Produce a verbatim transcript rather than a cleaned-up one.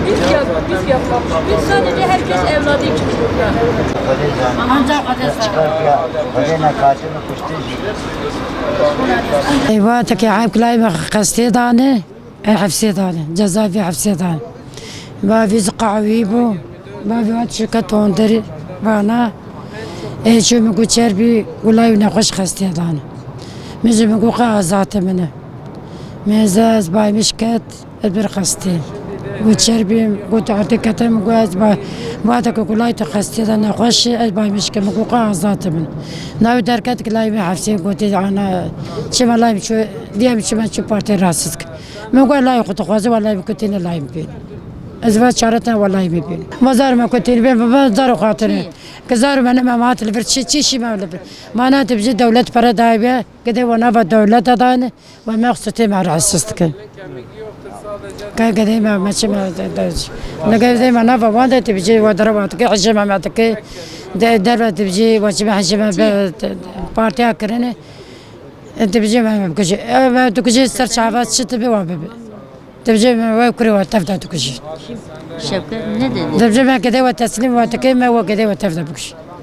Biz yap, biz yapmamış. Biz sadece herkes evladı için burada. Eyvatekî hevkilay me qestê dane, e, hefsê dane, cezayê hefsê dane. Bavî ji qawî bû, bavî hat şirket hondir vana, e, çû min got çerbî, gulay û nexweş qestê dane. Min ji min got qe azate min e. Mêze ez baymiş ket, ez bir qestê. Got çerbî, got artık kete min got ez ba, bate ke gulay te qestê de nexweş e, ez baymiş ke min got qe azate min. Navê derket gulay min hefsê gotê ana, çima lay min çû, diye min çima çû partê rahatsız kir. Min got lay xwe dixwaze, welay min kutîne lay min bîn. Ez va çare te welay min bîn. Va zar me kutîne bîn, va zar xatine. Ke zar me ne me hat li vir çi, çi şî me li vir. Mana te bijî dewlet pere daye be, gidê we nava dewlete dane, we me xusutê me rahatsız dikin. Ke gidê me, me çi me de, de, ne gidê me nava wan de te bijî we dere wan dike, hijê me me dike. De, derve te bijî we çi me hijê me be, de, de, partiya kirine. E, te bijî me, me bikujî. E, me dikujî ser çava çi te bi wan bibi. Te bijî me we kurê we tev de dikujî. Şevket ne dedi? Te bijî me gidê we teslîm we dike, me we gidê we tev de bikujî.